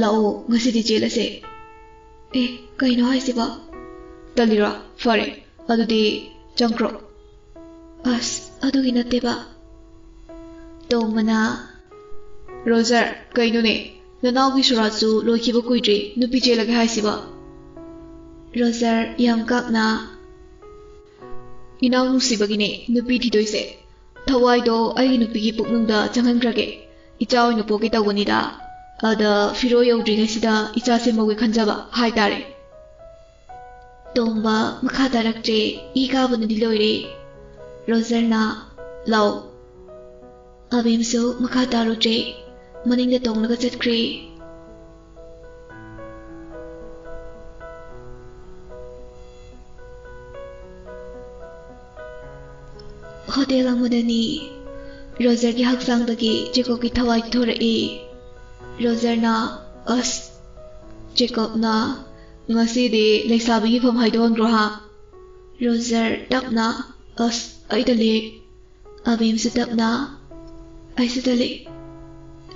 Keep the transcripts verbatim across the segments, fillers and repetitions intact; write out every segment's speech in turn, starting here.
"ꯂꯥꯛꯑꯣ, ꯉꯁꯤꯗꯤ ꯆꯦꯜꯂꯁꯦ"꯫ "ꯑꯦ, ꯀꯩꯅꯣ ꯍꯥꯏꯁꯤꯕꯣ?" "ꯇꯜꯂꯤꯔꯣ? ꯐꯔꯦ, ꯑꯗꯨꯗꯤ ꯆꯪꯈ꯭ꯔꯣ"꯫ "ꯑꯁ, ꯑꯗꯨꯒꯤ ꯅꯠꯇꯦꯕ"꯫ ꯇꯣꯝꯕꯅ, "ꯔꯣꯖꯔ, ꯀꯩꯅꯣꯅꯦ? ꯅꯅꯥꯎꯒꯤ ꯁꯣꯔꯥꯠꯁꯨ ꯂꯣꯏꯈꯤꯕ ꯀꯨꯏꯗ꯭ꯔꯤ, ꯅꯨꯄꯤ ꯆꯦꯜꯂꯒꯦ ꯍꯥꯏꯁꯤꯕꯣ?" ꯔꯣꯖꯔ ꯌꯥꯝ ꯀꯥꯛꯅ, "ꯏꯅꯥꯎ ꯅꯨꯡꯁꯤꯕꯒꯤꯅꯦ ꯅꯨꯄꯤ ꯊꯤꯗꯣꯏꯁꯦ꯫ ꯊꯋꯥꯏꯗꯣ ꯑꯩꯒꯤ ꯅꯨꯄꯤꯒꯤ ꯄꯨꯛꯅꯨꯡꯗ ꯆꯪꯍꯟꯈ꯭ꯔꯒꯦ꯫ ꯏꯆꯥ ꯑꯣꯏꯅ ꯄꯣꯛꯀꯦ ꯇꯧꯕꯅꯤꯗ꯫ ꯑꯗ ꯐꯤꯔꯣ ꯌꯧꯗ꯭ꯔꯤꯉꯩꯁꯤꯗ ꯏꯆꯥ ꯁꯦꯝꯍꯧꯒꯦ ꯈꯟꯖꯕ ꯍꯥꯏꯇꯥꯔꯦ"꯫ ꯇꯣꯝꯕ ꯃꯈꯥ ꯇꯥꯔꯛꯇ꯭ꯔꯦ꯫ ꯏ ꯀꯥꯕꯅꯗꯤ ꯂꯣꯏꯔꯦ꯫ ꯔꯣꯖꯔꯅ, "ꯂꯥꯎ"꯫ ꯑꯕꯦꯝꯁꯨ ꯃꯈꯥ ꯇꯥꯔꯨꯗ꯭ꯔꯦ꯫ ꯃꯅꯤꯡꯗ ꯇꯣꯡꯂꯒ ꯆꯠꯈ꯭ꯔꯦ꯫ ꯍꯣꯇꯦꯜ ꯑꯃꯗꯅꯤ꯫ ꯔꯣꯖꯔꯒꯤ ꯍꯛꯆꯥꯡꯗꯒꯤ ꯖꯦꯀꯣꯕꯀꯤ ꯊꯋꯥꯏ ꯊꯣꯔꯛꯏ꯫ ꯔꯣꯖꯔꯅ, "ꯑꯁ"꯫ ꯖꯦꯀꯣꯕꯅ, "ꯉꯁꯤꯗꯤ ꯂꯩꯁꯥꯕꯤꯒꯤ ꯐꯝ ꯍꯥꯏꯗꯣꯛꯍꯟꯈ꯭ꯔꯣ ꯍꯥ"꯫ ꯔꯣꯖꯔ ꯇꯞꯅ, "ꯑꯁ, ꯑꯩ ꯇꯜꯂꯦ"꯫ ꯑꯕꯦꯝꯁꯨ ꯇꯞꯅ, "ꯑꯩꯁꯨ ꯇꯜꯂꯦ"꯫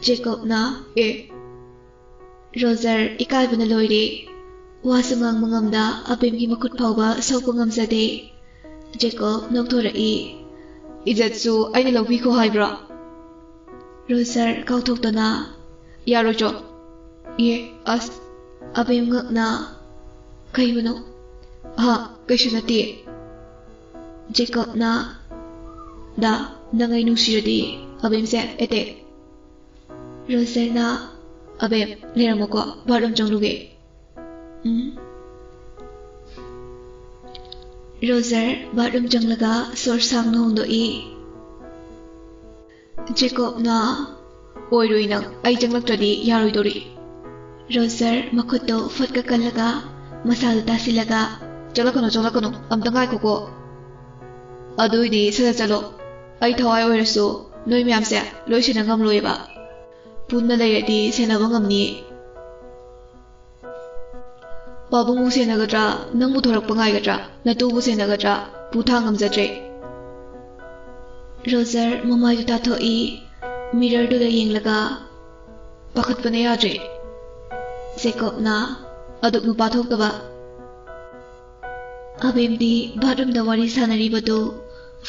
ꯖꯦꯀꯣꯕꯅ, "ꯑꯦ"꯫ ꯔꯣꯖꯔ ꯏꯀꯥꯏꯕꯅ ꯂꯣꯏꯔꯦ꯫ ꯋꯥꯁꯨ ꯉꯥꯡꯕ ꯉꯝꯗ ꯑꯕꯦꯝꯒꯤ ꯃꯈꯨꯠ ꯐꯥꯎꯕ ꯁꯣꯛꯄ ꯉꯝꯖꯗꯦ꯫ ꯖꯦꯀꯣꯕ ꯅꯣꯛꯊꯣꯔꯛꯏ꯫ "ꯏꯖꯠꯁꯨ ꯑꯩꯅ ꯂꯧꯕꯤꯈꯣ ꯍꯥꯏꯕ꯭ꯔꯣ?" ꯔꯣꯖꯔ ꯀꯥꯎꯊꯣꯛꯇꯅ, "ꯌꯥꯔꯣꯏ ꯆꯣ"꯫ "ꯑꯦ, ꯑꯁ"꯫ ꯑꯕꯦꯝ ꯉꯛꯅ, "ꯀꯩꯕꯨꯅꯣ?" "ꯍꯥ, ꯀꯩꯁꯨ ꯅꯠꯇꯦ"꯫ ꯖꯦꯀꯣꯕꯅ, "ꯗꯥ, ꯅꯪ ꯑꯩ ꯅꯨꯡꯁꯤꯔꯗꯤ ꯑꯕꯦꯝꯁꯦ ꯑꯦꯇꯦꯛ"꯫ ꯔꯣꯖꯔꯅ, "ꯑꯕꯦꯝ, ꯂꯩꯔꯝꯃꯣꯀꯣ, ꯕꯥꯠꯔꯨꯝ ꯆꯪꯂꯨꯒꯦ"꯫ ꯎꯝ꯫ ꯔꯣꯖꯔ ꯕꯥꯠꯔꯨꯝ ꯆꯪꯂꯒ ꯁꯣꯔ ꯁꯥꯡꯅ ꯍꯣꯡꯗꯣꯛꯏ꯫ ꯖꯦꯀꯣꯕꯅ, "ꯑꯣꯏꯔꯣꯏ ꯅꯪ, ꯑꯩ ꯆꯪꯂꯛꯇ꯭ꯔꯗꯤ ꯌꯥꯔꯣꯏꯗꯧꯔꯤ"꯫ ꯔꯣꯖꯔ ꯃꯈꯨꯠꯇꯣ ꯐꯠꯀ ꯀꯜꯂꯒ ꯃꯁꯥꯗꯣ ꯇꯥꯁꯤꯜꯂꯒ, "ꯆꯪꯂꯛꯀꯅꯨ, ꯆꯪꯂꯛꯀꯅꯨ, ꯑꯝꯇ ꯉꯥꯏꯈꯣꯀꯣ꯫ ꯑꯗꯨꯏꯗꯤ ꯁꯠ ꯁꯠ ꯆꯠꯂꯣ꯫ ꯑꯩ ꯊꯋꯥꯏ ꯑꯣꯏꯔꯁꯨ ꯅꯣꯏ ꯃꯌꯥꯝꯁꯦ ꯂꯣꯏ ꯁꯦꯟꯅ ꯉꯝꯂꯣꯏꯕ꯫ ꯄꯨꯟꯅ ꯂꯩꯔꯗꯤ ꯁꯦꯟꯅꯕ ꯉꯝꯅꯤ"꯫ "ꯄꯥꯕꯨꯡꯕꯨ ꯁꯦꯟꯅꯒꯗ꯭ꯔꯥ? ꯅꯪꯕꯨ ꯊꯣꯔꯛꯄ ꯉꯥꯏꯒꯗ꯭ꯔꯥ? ꯅꯇꯨꯕꯨ ꯁꯦꯟꯅꯒꯗ꯭ꯔꯥ? ꯄꯨ ꯊꯥꯡ ꯉꯝꯖꯗ꯭ꯔꯦ"꯫ ꯔꯣꯖꯔ ꯃꯃꯥꯏꯗꯨ ꯇꯥꯊꯣꯛꯏ꯫ ꯃꯤꯔꯔꯗꯨꯗ ꯌꯦꯡꯂꯒ, "ꯄꯥꯈꯠꯄꯅ ꯌꯥꯗ꯭ꯔꯦ"꯫ ꯖꯦꯀꯣꯕꯅ ꯑꯗꯨꯛ ꯅꯨꯄꯥ ꯊꯣꯛꯇꯕ꯫ ꯑꯕꯦꯝꯗꯤ ꯕꯥꯠꯔꯨꯝꯗ ꯋꯥꯔꯤ ꯁꯥꯟꯅꯔꯤꯕꯗꯨ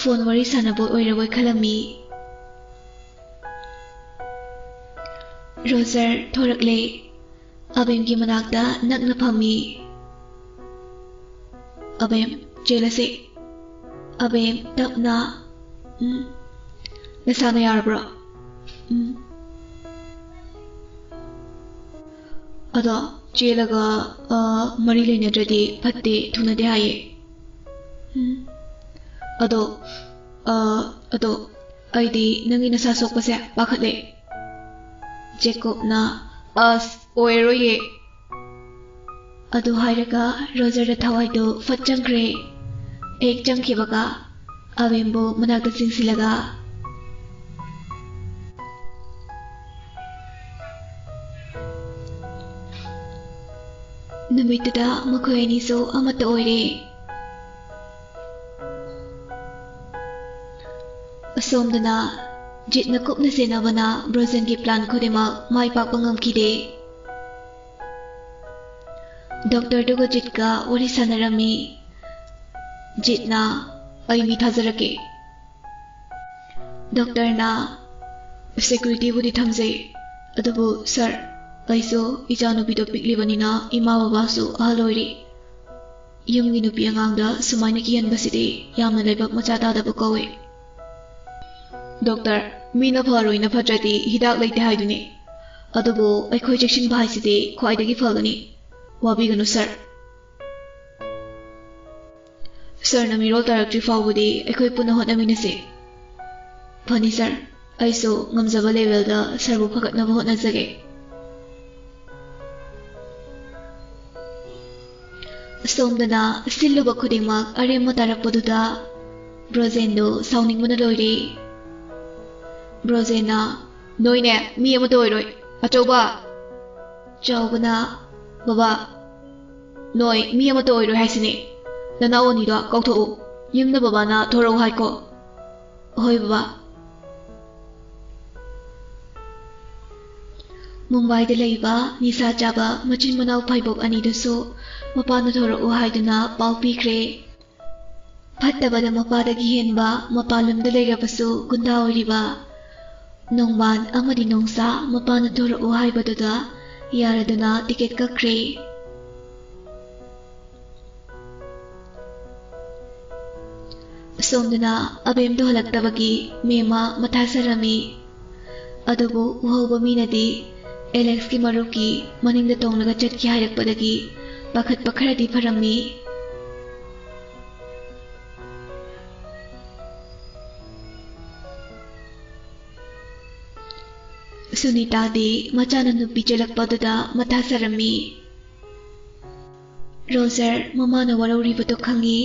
ꯐꯣꯟ ꯋꯥꯔꯤ ꯁꯥꯟꯅꯕ ꯑꯣꯏꯔꯕꯣꯏ ꯈꯜꯂꯝꯃꯤ꯫ ꯔꯣꯖꯔ ꯊꯣꯔꯛꯂꯦ꯫ ꯑꯕꯦꯝꯒꯤ ꯃꯅꯥꯛꯇ ꯅꯛꯅ ꯐꯝꯃꯤ꯫ "ꯑꯕꯦꯝ, ꯆꯦꯜꯂꯁꯦ꯫" ꯑꯕꯦꯝ ꯇꯞꯅ, "ꯎꯝ, ꯅꯁꯥꯅ ꯌꯥꯔꯕ꯭ꯔꯣ?" "ꯎꯝ꯫" "ꯑꯗꯣ ꯆꯦꯜꯂꯒ, ꯑ, ꯃꯔꯤ ꯂꯩꯅꯗ꯭ꯔꯗꯤ ꯐꯠꯇꯦ, ꯊꯨꯅꯗꯦ ꯍꯥꯏꯌꯦ꯫" "ꯎꯝ꯫ ꯑꯗꯣ, ꯑ, ꯑꯗꯣ ꯑꯩꯗꯤ ꯅꯪꯒꯤ ꯅꯁꯥ ꯁꯣꯛꯄꯁꯦ ꯄꯥꯈꯠꯂꯦ꯫" ꯖꯦꯀꯣꯕꯅ, "ꯑꯁ, ꯑꯣꯏꯔꯔꯣꯏꯌꯦ꯫" ꯑꯗꯨ ꯍꯥꯏꯔꯒ ꯔꯣꯖꯔꯗ ꯊꯋꯥꯏꯗꯨ ꯐꯠ ꯆꯪꯈ꯭ꯔꯦ꯫ ꯍꯦꯛ ꯆꯪꯈꯤꯕꯒ ꯑꯕꯦꯝꯕꯨ ꯃꯅꯥꯛꯇ ꯆꯤꯡꯁꯤꯜꯂꯒ꯫ ꯅꯨꯃꯤꯠꯇꯨꯗ ꯃꯈꯣꯏ ꯑꯅꯤꯁꯨ ꯑꯃꯠꯇ ꯑꯣꯏꯔꯦ꯫ ꯑꯁꯣꯝꯗꯅ ꯖꯤꯠꯅ ꯀꯨꯞꯅ ꯁꯦꯟꯅꯕꯅ ꯕ꯭ꯔꯣꯖꯦꯟꯒꯤ ꯄ꯭ꯂꯥꯟ ꯈꯨꯗꯤꯡꯃꯛ ꯃꯥꯏ ꯄꯥꯛꯄ ꯉꯝꯈꯤꯗꯦ꯫ ꯗꯣꯛꯇꯔꯗꯨꯒ ꯖꯤꯠꯀ ꯋꯥꯔꯤ ꯁꯥꯟꯅꯔꯝꯃꯤ꯫ ꯖꯤꯠꯅ, "ꯑꯩ ꯃꯤ ꯊꯥꯖꯔꯛꯀꯦ꯫" ꯗꯣꯛꯇꯔꯅ, "ꯁꯦꯀ꯭ꯌꯨꯔꯤꯇꯤꯕꯨꯗꯤ ꯊꯝꯖꯩ, ꯑꯗꯨꯕꯨ ꯁꯥꯔ, ꯑꯩꯁꯨ ꯏꯆꯥꯅꯨꯄꯤꯗꯣ ꯄꯤꯛꯂꯤꯕꯅꯤꯅ ꯏꯃꯥ ꯕꯕꯥꯁꯨ ꯑꯍꯜ ꯑꯣꯏꯔꯤ꯫ ꯌꯨꯝꯒꯤ ꯅꯨꯄꯤ ꯑꯉꯥꯡꯗ ꯁꯨꯃꯥꯏꯅ ꯀꯤꯍꯟꯕꯁꯤꯗꯤ ꯌꯥꯝꯅ ꯂꯥꯏꯕꯛ ꯃꯆꯥ ꯇꯥꯗꯕ ꯀꯧꯏ꯫" "ꯗꯣꯛꯇꯔ, ꯃꯤꯅ ꯐꯔꯣꯏꯅ ꯐꯠꯇ꯭ꯔꯗꯤ ꯍꯤꯗꯥꯛ ꯂꯩꯇꯦ ꯍꯥꯏꯗꯨꯅꯤ꯫ ꯑꯗꯨꯕꯨ ꯑꯩꯈꯣꯏ ꯆꯦꯛꯁꯤꯟꯕ ꯍꯥꯏꯁꯤꯗꯤ ꯈ꯭ꯋꯥꯏꯗꯒꯤ ꯐꯒꯅꯤ꯫ ꯋꯥꯕꯤꯒꯅꯨ ꯁꯥꯔ꯫" "ꯁꯥꯔꯅ ꯃꯤꯔꯣꯜ ꯇꯥꯔꯛꯇ꯭ꯔꯤ ꯐꯥꯎꯕꯗꯤ ꯑꯩꯈꯣꯏ ꯄꯨꯟꯅ ꯍꯣꯠꯅꯃꯤꯟꯅꯁꯤ꯫" "ꯐꯅꯤ ꯁꯥꯔ, ꯑꯩꯁꯨ ꯉꯝꯖꯕ ꯂꯦꯚꯦꯜꯗ ꯁꯥꯔꯕꯨ ꯐꯒꯠꯅꯕ ꯍꯣꯠꯅꯖꯒꯦ꯫" ꯁꯣꯝꯗꯅ ꯁꯤꯜꯂꯨꯕ ꯈꯨꯗꯤꯡꯃꯛ ꯑꯔꯦꯝꯕ ꯇꯥꯔꯛꯄꯗꯨꯗ ꯕ꯭ꯔꯣꯖꯦꯟꯗꯨ ꯁꯥꯎꯅꯤꯡꯕꯅ ꯂꯣꯏꯔꯦ꯫ ꯕ꯭ꯔꯣꯖꯦꯟꯅ, "ꯅꯣꯏꯅꯦ, ꯃꯤ ꯑꯃꯠꯇ ꯑꯣꯏꯔꯣꯏ꯫ ꯑꯆꯧꯕ!" ꯆꯥꯎꯕꯅ, "ꯕꯕꯥ, ꯅꯣꯏ ꯃꯤ ꯑꯃꯠꯇ ꯑꯣꯏꯔꯣꯏ ꯍꯥꯏꯁꯤꯅꯤ꯫ ꯅꯅꯥꯎ ꯑꯅꯤꯗꯣ ꯀꯧꯊꯣꯛꯎ꯫ ꯌꯨꯝꯗ ꯕꯕꯥꯅ ꯊꯣꯔꯛꯎ ꯍꯥꯏꯀꯣ꯫" "ꯍꯣꯏ ꯕꯕꯥ꯫" ꯃꯨꯝꯕꯥꯏꯗ ꯂꯩꯕ ꯅꯤꯁꯥ ꯆꯥꯕ ꯃꯆꯤꯟ ꯃꯅꯥꯎ ꯐꯥꯏꯕꯣꯛ ꯑꯅꯤꯗꯨꯁꯨ ꯃꯄꯥꯟꯗ ꯊꯣꯔꯛꯎ ꯍꯥꯏꯗꯨꯅ ꯄꯥꯎ ꯄꯤꯈ꯭ꯔꯦ꯫ ꯐꯠꯇꯕꯗ ꯃꯄꯥꯗꯒꯤ ꯍꯦꯟꯕ ꯃꯄꯥꯟꯂꯣꯝꯗ ꯂꯩꯔꯕꯁꯨ ꯒꯨꯟꯗꯥ ꯑꯣꯏꯔꯤꯕ ꯅꯣꯡꯕꯥꯟ ꯑꯃꯗꯤ ꯅꯣꯡꯁꯥ ꯃꯄꯥꯟꯗ ꯊꯣꯔꯛꯎ ꯍꯥꯏꯕꯗꯨꯗ ꯌꯥꯔꯗꯨꯅ ꯇꯤꯀꯦꯠ ꯀꯛꯈ꯭ꯔꯦ꯫ ꯑꯁꯣꯝꯗꯅ ꯑꯕꯦꯝꯗꯣ ꯍꯜꯂꯛꯇꯕꯒꯤ ꯃꯦꯝꯃ ꯃꯊꯥ ꯁꯥꯔꯝꯃꯤ꯫ ꯑꯗꯨꯕꯨ ꯎꯍꯧꯕ ꯃꯤꯅꯗꯤ ꯑꯦꯂꯦꯛꯁꯀꯤ ꯃꯔꯨꯞꯀꯤ ꯃꯅꯤꯡꯗ ꯇꯣꯡꯂꯒ ꯆꯠꯈꯤ ꯍꯥꯏꯔꯛꯄꯗꯒꯤ ꯄꯥꯈꯠꯄ ꯈꯔꯗꯤ ꯐꯔꯝꯃꯤ꯫ ꯁꯨꯅꯤꯇꯥꯗꯤ ꯃꯆꯥꯅ ꯅꯨꯄꯤ ꯆꯦꯜꯂꯛꯄꯗꯨꯗ ꯃꯊꯥ ꯁꯥꯔꯝꯃꯤ꯫ ꯔꯣꯖꯔ ꯃꯃꯥꯅ ꯋꯥꯔꯧꯔꯤꯕꯗꯨ ꯈꯪꯏ꯫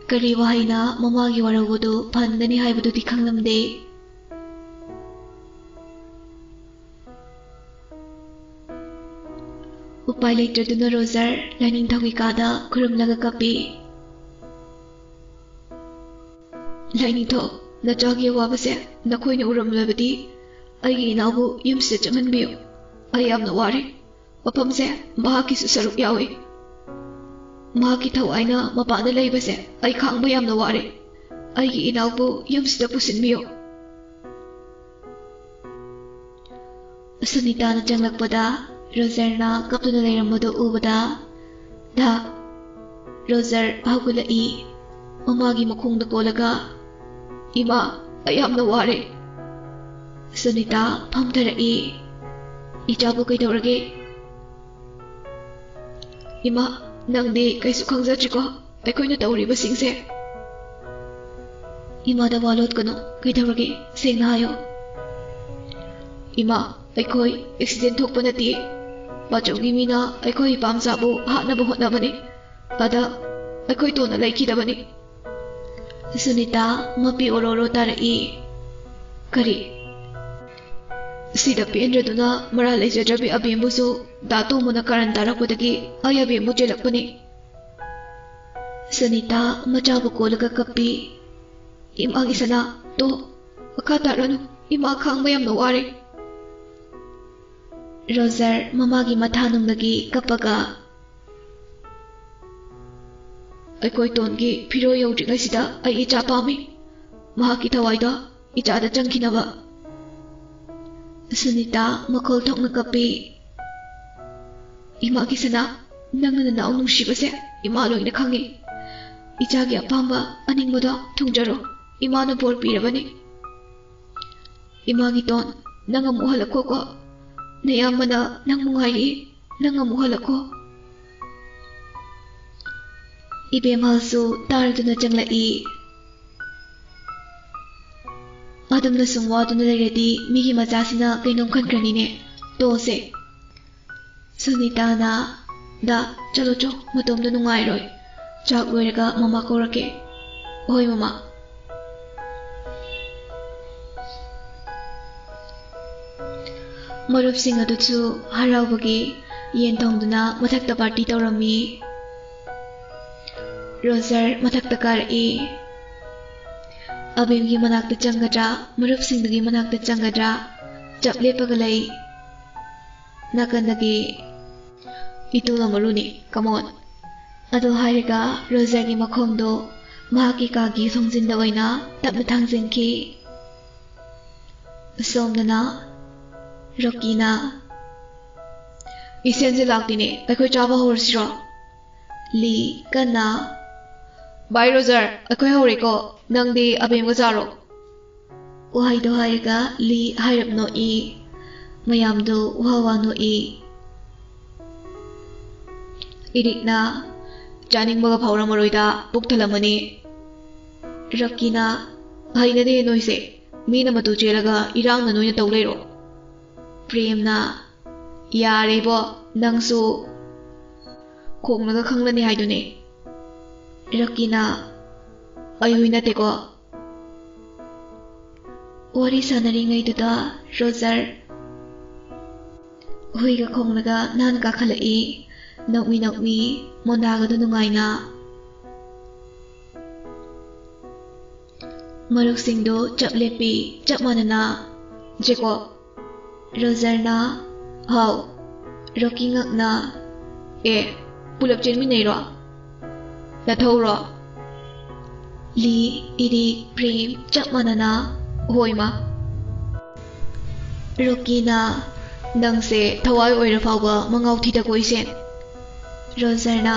ꯀꯔꯤ ꯋꯥꯍꯩꯅ ꯃꯃꯥꯒꯤ ꯋꯥꯔꯧꯕꯗꯨ ꯐꯍꯟꯒꯅꯤ ꯍꯥꯏꯕꯗꯨꯗꯤ ꯈꯪꯂꯝꯗꯦ꯫ ꯎꯄꯥꯏ ꯂꯩꯇ꯭ꯔꯗꯨꯅ ꯔꯣꯖꯔ ꯂꯥꯏꯅꯤꯡꯊꯧꯒꯤ ꯀꯥꯗ ꯈꯨꯔꯨꯝꯂꯒ ꯀꯞꯄꯤ꯫ ꯂꯥꯏꯅꯤꯡꯊꯧ, ꯅꯆꯥꯒꯤ ꯑꯋꯥꯕꯁꯦ ꯅꯈꯣꯏꯅ ꯎꯔꯝꯂꯕꯗꯤ ꯑꯩꯒꯤ ꯏꯅꯥꯎꯕꯨ ꯌꯨꯝꯁꯤꯗ ꯆꯪꯍꯟꯕꯤꯌꯨ꯫ ꯑꯩ ꯌꯥꯝꯅ ꯋꯥꯔꯦ꯫ ꯃꯐꯝꯁꯦ ꯃꯍꯥꯛꯀꯤꯁꯨ ꯁꯔꯨꯛ ꯌꯥꯎꯏ꯫ ꯃꯍꯥꯛꯀꯤ ꯊꯋꯥꯏꯅ ꯃꯄꯥꯟꯗ ꯂꯩꯕꯁꯦ ꯑꯩ ꯈꯥꯡꯕ ꯌꯥꯝꯅ ꯋꯥꯔꯦ꯫ ꯑꯩꯒꯤ ꯏꯅꯥꯎꯕꯨ ꯌꯨꯝꯁꯤꯗ ꯄꯨꯁꯤꯟꯕꯤꯌꯨ꯫ ꯁꯨꯅꯤꯇꯥꯅ ꯆꯪꯂꯛꯄꯗ ꯔꯣꯖꯔꯅ ꯀꯞꯇꯨꯅ ꯂꯩꯔꯝꯕꯗꯨ ꯎꯕꯗ ꯙꯥ! ꯔꯣꯖꯔ ꯍꯧꯒꯠꯂꯛꯏ꯫ ꯃꯃꯥꯒꯤ ꯃꯈꯣꯡꯗ ꯀꯣꯜꯂꯒ, "ꯏꯃꯥ, ꯑꯩ ꯌꯥꯝꯅ ꯋꯥꯔꯦ꯫" ꯁꯨꯅꯤꯇꯥ ꯐꯝꯊꯔꯛꯏ꯫ "ꯏꯆꯥꯕꯨ ꯀꯩꯗꯧꯔꯒꯦ?" "ꯏꯃꯥ, ꯅꯪꯗꯤ ꯀꯩꯁꯨ ꯈꯪꯖꯗ꯭ꯔꯤꯀꯣ ꯑꯩꯈꯣꯏꯅ ꯇꯧꯔꯤꯕꯁꯤꯡꯁꯦ?" "ꯏꯃꯥꯗ ꯋꯥ ꯂꯣꯠꯀꯅꯨ꯫ ꯀꯩꯗꯧꯔꯒꯦ? ꯁꯦꯡꯅ ꯍꯥꯏꯌꯨ꯫" "ꯏꯃꯥ, ꯑꯩꯈꯣꯏ ꯑꯦꯛꯁꯤꯗꯦꯟ ꯊꯣꯛꯄ ꯅꯠꯇꯦ꯫ ꯄꯥꯆꯧꯒꯤ ꯃꯤꯅ ꯑꯩꯈꯣꯏ ꯏꯄꯥꯝꯆꯥꯕꯨ ꯍꯥꯠꯅꯕ ꯍꯣꯠꯅꯕꯅꯤ꯫ ꯑꯗ ꯑꯩꯈꯣꯏ ꯇꯣꯟꯅ ꯂꯩꯈꯤꯗꯕꯅꯤ꯫" ꯁꯨꯅꯤꯇꯥ ꯃꯄꯤ ꯑꯣꯔꯣ ꯑꯣꯔꯣ ꯇꯥꯔꯛꯏ꯫ "ꯀꯔꯤ?" "ꯁꯤꯗ ꯄꯦꯟꯗ꯭ꯔꯗꯨꯅ ꯃꯔꯥꯜ ꯂꯩꯖꯗ꯭ꯔꯕꯤ ꯑꯕꯦꯝꯕꯨꯁꯨ ꯗꯥ ꯇꯣꯝꯕꯅ ꯀꯥꯔꯟ ꯇꯥꯔꯛꯄꯗꯒꯤ ꯑꯩ ꯑꯕꯦꯝꯕꯨ ꯆꯦꯜꯂꯛꯄꯅꯤ꯫" ꯁꯨꯅꯤꯇꯥ ꯃꯆꯥꯕꯨ ꯀꯣꯜꯂꯒ ꯀꯞꯄꯤ꯫ "ꯏꯃꯥꯒꯤ ꯁꯅꯥ, ꯇꯣ, ꯃꯈꯥ ꯇꯥꯔꯅꯨ꯫ ꯏꯃꯥ ꯈꯥꯡꯕ ꯌꯥꯝꯅ ꯋꯥꯔꯦ꯫" ꯔꯣꯖꯔ ꯃꯃꯥꯒꯤ ꯃꯊꯥꯅꯨꯡꯗꯒꯤ ꯀꯞꯄꯒ, "ꯑꯩꯈꯣꯏ ꯇꯣꯟꯒꯤ ꯐꯤꯔꯣꯜ ꯌꯧꯗ꯭ꯔꯤꯉꯩꯁꯤꯗ ꯑꯩ ꯏꯆꯥ ꯄꯥꯝꯃꯤ꯫ ꯃꯍꯥꯛꯀꯤ ꯊꯋꯥꯏꯗꯣ ꯏꯆꯥꯗ ꯆꯪꯈꯤꯅꯕ꯫" ꯁꯨꯅꯤꯇꯥ ꯃꯈꯣꯜ ꯊꯣꯛꯅ ꯀꯞꯄꯤ꯫ "ꯏꯃꯥꯒꯤ ꯁꯅꯥ, ꯅꯪꯅ ꯅꯅꯥꯎ ꯅꯨꯡꯁꯤꯕꯁꯦ ꯏꯃꯥ ꯂꯣꯏꯅ ꯈꯪꯉꯤ꯫ ꯏꯆꯥꯒꯤ ꯑꯄꯥꯝꯕ ꯑꯅꯤꯡꯕꯗꯣ ꯊꯨꯡꯖꯔꯣ꯫ ꯏꯃꯥꯅ ꯕꯣꯔ ꯄꯤꯔꯕꯅꯤ꯫ ꯏꯃꯥꯒꯤ ꯇꯣꯟ, ꯅꯪ ꯑꯃꯨꯛ ꯍꯜꯂꯛꯈꯣꯀꯣ꯫ ꯅꯌꯥꯝꯕꯅ ꯅꯪ ꯅꯨꯡꯉꯥꯏꯔꯤ꯫ ꯅꯪ ꯑꯃꯨꯛ ꯍꯜꯂꯛꯈꯣ꯫" ꯏꯕꯦꯝꯍꯜꯁꯨ ꯇꯥꯔꯗꯨꯅ ꯆꯪꯂꯛꯏ꯫ "ꯑꯗꯨꯝꯅ ꯁꯨꯝ ꯋꯥꯗꯨꯅ ꯂꯩꯔꯗꯤ ꯃꯤꯒꯤ ꯃꯆꯥꯁꯤꯅ ꯀꯩꯅꯣꯝ ꯈꯟꯈ꯭ꯔꯅꯤꯅꯦ꯫ ꯇꯣꯛꯑꯁꯦ꯫" ꯁꯨꯅꯤꯇꯥꯅ, "ꯗꯥ, ꯆꯠꯂꯣ ꯆꯣ, ꯃꯇꯣꯝꯗ ꯅꯨꯡꯉꯥꯏꯔꯣꯏ꯫ ꯆꯥꯛ ꯂꯣꯏꯔꯒ ꯃꯃꯥ ꯀꯧꯔꯛꯀꯦ꯫" "ꯍꯣꯏ ꯃꯃꯥ꯫" ꯃꯔꯨꯞꯁꯤꯡ ꯑꯗꯨꯁꯨ ꯍꯔꯥꯎꯕꯒꯤ ꯌꯦꯟ ꯊꯣꯡꯗꯨꯅ ꯃꯊꯛꯇ ꯄꯥꯔꯇꯤ ꯇꯧꯔꯝꯃꯤ꯫ ꯔꯣꯖꯔ ꯃꯊꯛꯇ ꯀꯥꯔꯛꯏ꯫ ꯑꯕꯦꯝꯒꯤ ꯃꯅꯥꯛꯇ ꯆꯪꯒꯗ꯭ꯔꯥ, ꯃꯔꯨꯞꯁꯤꯡꯗꯨꯒꯤ ꯃꯅꯥꯛꯇ ꯆꯪꯒꯗ꯭ꯔꯥ, ꯆꯞ ꯂꯦꯞꯄꯒ ꯂꯩ꯫ ꯅꯥꯀꯟꯗꯒꯤ, "ꯏꯇꯨ ꯂꯃꯔꯨꯅꯤ, come on꯫" ꯑꯗꯨ ꯍꯥꯏꯔꯒ ꯔꯣꯖꯔꯒꯤ ꯃꯈꯣꯡꯗꯣ ꯃꯍꯥꯛꯀꯤ ꯀꯥꯒꯤ ꯊꯣꯡꯖꯤꯟꯗ ꯑꯣꯏꯅ ꯇꯞꯅ ꯊꯥꯡꯖꯤꯟꯈꯤ꯫ ꯁꯣꯝꯗꯅ ꯔꯣꯀꯤꯅ, "ꯏꯁꯦꯟꯁꯦ ꯂꯥꯛꯇꯦꯅꯦ, ꯑꯩꯈꯣꯏ ꯆꯥꯕ ꯍꯧꯔꯁꯤꯔꯣ?" ꯂꯤ ꯀꯟꯅ, "ꯚꯥꯏ ꯔꯣꯖꯔ, ꯑꯩꯈꯣꯏ ꯍꯧꯔꯦꯀꯣ, ꯅꯪꯗꯤ ꯑꯕꯦꯝꯒ ꯆꯥꯔꯣ꯫" ꯋꯥꯍꯩꯗꯣ ꯍꯥꯏꯔꯒ ꯂꯤ ꯍꯥꯏꯔꯞ ꯅꯣꯛꯏ꯫ ꯃꯌꯥꯝꯗꯣ ꯋꯥ ꯋꯥ ꯅꯣꯛꯏ꯫ ꯏꯔꯤꯛꯅ, "ꯆꯥꯅꯤꯡꯕꯒ ꯐꯥꯎꯔꯝꯃꯔꯣꯏꯗ, ꯄꯨꯛ ꯊꯜꯂꯝꯃꯅꯤ꯫" ꯔꯣꯀꯤꯅ, "ꯍꯩꯅꯗꯦ ꯅꯣꯏꯁꯦ, ꯃꯤꯅ ꯃꯇꯨ ꯆꯦꯜꯂꯒ ꯏꯔꯥꯡꯅ ꯅꯣꯏꯅ ꯇꯧ ꯂꯩꯔꯣ꯫" ꯄ꯭ꯔꯦꯝꯅ, "ꯌꯥꯔꯦꯕꯣ, ꯅꯪꯁꯨ ꯈꯣꯡꯂꯒ ꯈꯪꯂꯅꯤ ꯍꯥꯏꯗꯨꯅꯤ꯫" ꯔꯣꯀꯤꯅ, "ꯑꯩ ꯍꯨꯏ ꯅꯠꯇꯦꯀꯣ꯫" ꯋꯥꯔꯤ ꯁꯥꯟꯅꯔꯤꯉꯩꯗꯨꯗ ꯔꯣꯖꯔ ꯍꯨꯏꯒ ꯈꯣꯡꯂꯒ ꯅꯥꯟꯅ ꯀꯥꯈꯠꯂꯛꯏ꯫ ꯅꯣꯛꯃꯤ ꯅꯣꯛꯃꯤ ꯃꯣꯟꯗꯥꯒꯗꯨ ꯅꯨꯡꯉꯥꯏꯅ꯫ ꯃꯔꯨꯞꯁꯤꯡꯗꯨ ꯆꯞ ꯂꯦꯞꯄꯤ, ꯆꯞ ꯃꯥꯟꯅꯅ꯫ "ꯖꯦꯀꯣꯕ꯫" ꯔꯣꯖꯔꯅ ꯍꯥꯎ, ꯔꯣꯀꯤ ꯉꯛꯅ, "ꯑꯦ, ꯄꯨꯂꯞ ꯆꯦꯟꯃꯤꯟꯅꯩꯔꯣ? ꯅꯊꯧꯔꯣ?" ꯂꯤ, ꯏꯔꯤꯛ, ꯄ꯭ꯔꯦꯝ ꯆꯞ ꯃꯥꯟꯅꯅ, "ꯍꯣꯏ, ꯃꯥ꯫" ꯔꯣꯀꯤꯅ, "ꯅꯪꯁꯦ ꯊꯋꯥꯏ ꯑꯣꯏꯔ ꯐꯥꯎꯕ ꯃꯉꯥꯎ ꯊꯤꯗ ꯀꯣꯏꯁꯦ꯫" ꯔꯣꯖꯔꯅ,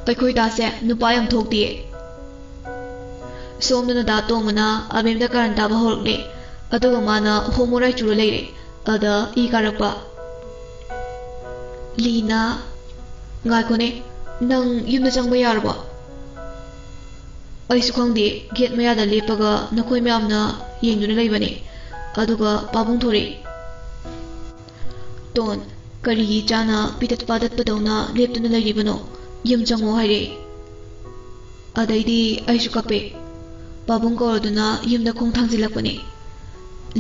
"ꯑꯩꯈꯣꯏ ꯗꯥꯁꯦ ꯅꯨꯄꯥ ꯌꯥꯝ ꯊꯣꯛꯇꯤꯌꯦ꯫" ꯁꯣꯝꯗꯅ ꯗꯥ ꯇꯣꯝꯕꯅ ꯑꯕꯦꯝꯗ ꯀꯥꯔꯟ ꯇꯥꯕ ꯍꯧꯔꯛꯂꯦ꯫ ꯑꯗꯨꯒ ꯃꯥꯅ ꯍꯣꯃꯣ ꯔꯥꯏꯆꯨꯔ ꯂꯩꯔꯦ꯫ ꯑꯗ ꯏ ꯀꯥꯔꯛꯄ꯫ ꯂꯤꯅ, "ꯉꯥꯏꯈꯣꯅꯦ, ꯅꯪ ꯌꯨꯝꯗ ꯆꯪꯕ ꯌꯥꯔꯕꯣ?" "ꯑꯩꯁꯨ ꯈꯪꯗꯦ, ꯒꯦꯠ ꯃꯌꯥꯗ ꯂꯦꯞꯄꯒ ꯅꯈꯣꯏ ꯃꯌꯥꯝꯅ ꯌꯦꯡꯗꯨꯅ ꯂꯩꯕꯅꯦ꯫ ꯑꯗꯨꯒ ꯄꯥꯕꯨꯡ ꯊꯣꯔꯛꯑꯦ꯫" "ꯇꯣꯟ, ꯀꯔꯤꯒꯤ ꯏꯆꯥꯅ ꯄꯤꯇꯠ ꯄꯥꯇꯠꯄꯗꯧꯅ ꯂꯦꯞꯇꯨꯅ ꯂꯩꯔꯤꯕꯅꯣ? ꯌꯨꯝ ꯆꯪꯉꯣ ꯍꯥꯏꯔꯛꯑꯦ꯫" ꯑꯗꯩꯗꯤ ꯑꯩꯁꯨ ꯀꯞꯄꯦ꯫ ꯄꯥꯕꯨꯡ ꯀꯧꯔꯗꯨꯅ ꯌꯨꯝꯗ ꯈꯣꯡ ꯊꯥꯡꯖꯤꯜꯂꯛꯄꯅꯦ꯫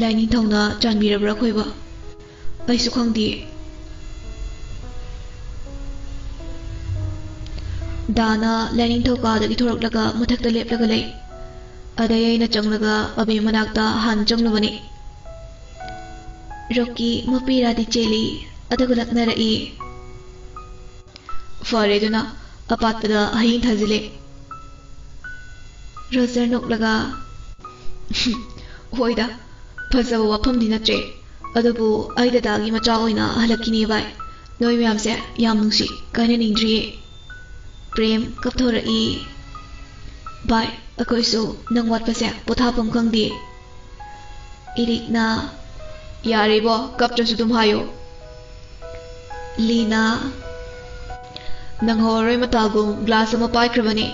ꯂꯥꯏꯅꯤꯡꯊꯧꯅ ꯆꯥꯟꯕꯤꯔꯕ꯭ꯔꯥ ꯈꯣꯏꯕ? ꯑꯩꯁꯨ ꯈꯪꯗꯤꯌꯦ꯫ ꯗꯥꯅ ꯂꯥꯏꯅꯤꯡꯊꯧ ꯀꯥꯗꯒꯤ ꯊꯣꯔꯛꯂꯒ ꯃꯊꯛꯇ ꯂꯦꯞꯂꯒ ꯂꯩ꯫ ꯑꯗꯩ ꯑꯩꯅ ꯆꯪꯂꯒ ꯑꯕꯦꯝ ꯃꯅꯥꯛꯇ ꯍꯥꯟꯅ ꯆꯪꯂꯨꯕꯅꯤ꯫ ꯔꯣꯀꯤ ꯃꯄꯤꯔꯥꯗꯤ ꯆꯦꯜꯂꯤ, ꯑꯗꯨꯒ ꯂꯛꯅꯔꯛꯏ꯫ ꯐꯔꯦ ꯑꯗꯨꯅ, ꯑꯄꯥꯠꯄꯗ ꯍꯌꯦꯡ ꯊꯥꯖꯤꯜꯂꯦ꯫ ꯔꯣꯖꯔ ꯅꯣꯛꯂꯒ, "ꯍꯣꯏꯗ, ꯐꯖꯕ ꯋꯥꯐꯝꯗꯤ ꯅꯠꯇ꯭ꯔꯦ꯫ ꯑꯗꯨꯕꯨ ꯑꯩ ꯗꯗꯥꯒꯤ ꯃꯆꯥ ꯑꯣꯏꯅ ꯍꯜꯂꯛꯈꯤꯅꯤ ꯚꯥꯏ꯫ ꯅꯣꯏ ꯃꯌꯥꯝꯁꯦ ꯌꯥꯝ ꯅꯨꯡꯁꯤ, ꯀꯥꯏꯅꯅꯤꯡꯗ꯭ꯔꯤꯌꯦ꯫" ꯄ꯭ꯔꯦꯝ ꯀꯞꯊꯣꯔꯛꯏ꯫ "ꯚꯥꯏ, ꯑꯩꯈꯣꯏꯁꯨ ꯅꯪ ꯋꯥꯠꯄꯁꯦ ꯄꯣꯊꯥꯐꯝ ꯈꯪꯗꯦ꯫" ꯏꯔꯤꯛꯅ, "ꯌꯥꯔꯦꯕꯣ, ꯀꯞꯇ꯭ꯔꯁꯨ ꯑꯗꯨꯝ ꯍꯥꯏꯌꯣ꯫" ꯂꯤꯅ, "ꯅꯪꯍꯧꯔꯔꯣꯏ ꯃꯇꯥꯒꯨꯝ ꯒ꯭ꯂꯥꯁ ꯑꯃ ꯄꯥꯏꯈ꯭ꯔꯕꯅꯦ꯫"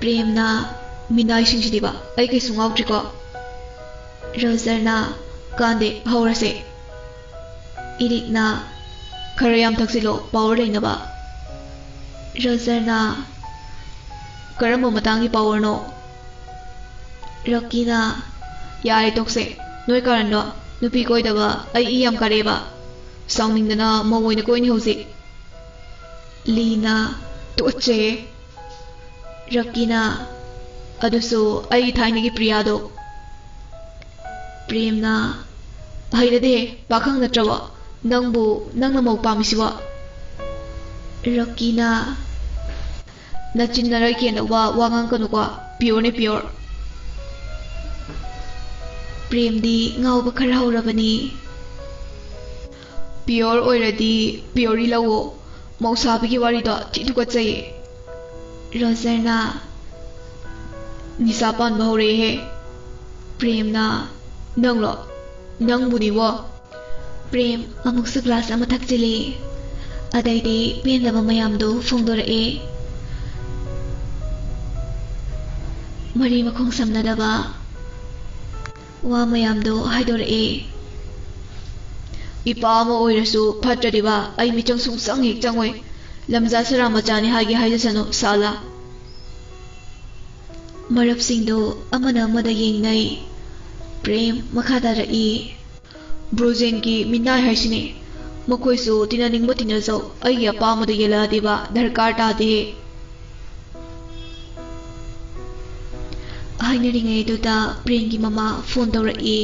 ꯄ꯭ꯔꯦꯝꯅ, "ꯃꯤꯅꯥꯏꯁꯤꯡꯁꯤꯗꯤꯕ, ꯑꯩ ꯀꯩꯁꯨ ꯉꯥꯎꯗ꯭ꯔꯤꯀꯣ꯫" ꯔꯣꯖꯔꯅ, "ꯀꯥꯟꯗꯦ, ꯍꯧꯔꯁꯦ꯫" ꯏꯔꯤꯛꯅ, "ꯈꯔ ꯌꯥꯝ ꯊꯛꯆꯤꯜꯂꯣ, ꯄꯥꯋꯔ ꯂꯩꯅꯕ꯫" ꯔꯣꯖꯔꯅ, "ꯀꯔꯝꯕ ꯃꯇꯥꯡꯒꯤ ꯄꯥꯋꯔꯅꯣ?" ꯔꯣꯀꯤꯅ, "ꯌꯥꯔꯦ ꯇꯣꯛꯁꯦ꯫ ꯅꯣꯏ ꯀꯥꯔꯟꯗꯣ꯫ ꯅꯨꯄꯤ ꯀꯣꯏꯗꯕ ꯑꯩ ꯏ ꯌꯥꯝ ꯀꯥꯔꯛꯑꯦꯕ꯫ ꯁꯥꯎꯅꯤꯡꯗꯅ ꯃꯧ ꯑꯣꯏꯅ ꯀꯣꯏꯅꯤ ꯍꯧꯖꯤꯛ꯫" ꯂꯤꯅ, "ꯇꯨꯀꯠꯆꯩꯌꯦ꯫" ꯔꯣꯀꯤꯅ, "ꯑꯗꯨꯁꯨ ꯑꯩꯒꯤ ꯊꯥꯏꯅꯒꯤ ꯄ꯭ꯔꯤꯌꯥꯗꯣ꯫" ꯄ꯭ꯔꯦꯝꯅ, ꯍꯩꯅꯗꯦꯍꯦ, ꯄꯥꯈꯪ ꯅꯠꯇ꯭ꯔꯕꯣ? ꯅꯪꯕꯨ, ꯅꯪꯅ ꯃꯧ ꯄꯥꯝꯃꯤꯁꯤꯕꯣ? ꯔꯣꯀꯤꯅ, ꯅꯆꯤꯟ ꯅꯔꯣꯏ ꯀꯦꯟꯗꯧꯕ ꯋꯥ ꯉꯥꯡꯒꯅꯨꯀꯣ, pure ꯅꯦ pure꯫ ꯄ꯭ꯔꯦꯝꯗꯤ ꯉꯥꯎꯕ ꯈꯔ ꯍꯧꯔꯕꯅꯤ꯫ Pure ꯑꯣꯏꯔꯗꯤ pure ꯂꯧꯋꯣ, ꯃꯧꯁꯥꯕꯤꯒꯤ ꯋꯥꯔꯤꯗꯣ ꯊꯤ ꯇꯨꯀꯠꯆꯩꯌꯦ꯫ ꯔꯣꯖꯔꯅ, ꯅꯤꯁꯥ ꯄꯥꯟꯕ ꯍꯧꯔꯛꯑꯦꯍꯦ꯫ ꯄ꯭ꯔꯦꯝꯅ, ꯅꯪꯂꯣ? ꯅꯪꯕꯨꯅꯤꯕꯣ꯫ ꯄ꯭ꯔꯦꯝ ꯑꯃꯨꯛꯁꯨ glass ꯑꯃ ꯊꯛꯆꯤꯜꯂꯤ꯫ ꯑꯗꯩꯗꯤ ꯄꯦꯟꯗꯕ ꯃꯌꯥꯝꯗꯨ ꯐꯣꯡꯗꯣꯔꯛꯑꯦ꯫ ꯃꯔꯤ ꯃꯈꯣꯡ ꯁꯝꯅꯗꯕ ꯋꯥ ꯃꯌꯥꯝꯗꯣ ꯍꯥꯏꯗꯣꯔꯛꯑꯦ꯫ ꯏꯄꯥ ꯑꯃ ꯑꯣꯏꯔꯁꯨ ꯐꯠꯇ꯭ꯔꯗꯤꯕ ꯑꯩ ꯃꯤꯆꯪ ꯁꯨꯡꯆꯪ ꯍꯦꯛ ꯆꯪꯉꯣꯏ꯫ ꯂꯝꯖꯥ ꯁꯔꯥ ꯃꯆꯥꯅꯤ ꯍꯥꯏꯒꯦ ꯍꯥꯏꯖꯁꯅꯨ, ꯁꯥꯂꯥ꯫ ꯃꯔꯨꯞꯁꯤꯡꯗꯣ ꯑꯃꯅ ꯑꯃꯗ ꯌꯦꯡꯅꯩ꯫ ꯄ꯭ꯔꯦꯝ ꯃꯈꯥ ꯇꯥꯔꯛꯏ꯫ ꯕ꯭ꯔꯣꯖꯦꯟꯒꯤ ꯃꯤꯅꯥꯏ ꯍꯥꯏꯁꯤꯅꯤ꯫ ꯃꯈꯣꯏꯁꯨ ꯇꯤꯟꯅꯅꯤꯡꯕ ꯇꯤꯟꯅꯖꯧ, ꯑꯩꯒꯤ ꯑꯄꯥꯝꯕꯗ ꯌꯦꯜꯂꯛꯑꯗꯤꯕ ꯗꯔꯀꯥꯔ ꯇꯥꯗꯦ꯫ ꯍꯥꯏꯅꯔꯤꯉꯩꯗꯨꯗ ꯄ꯭ꯔꯦꯝꯒꯤ ꯃꯃꯥ phone ꯇꯧꯔꯛꯏ꯫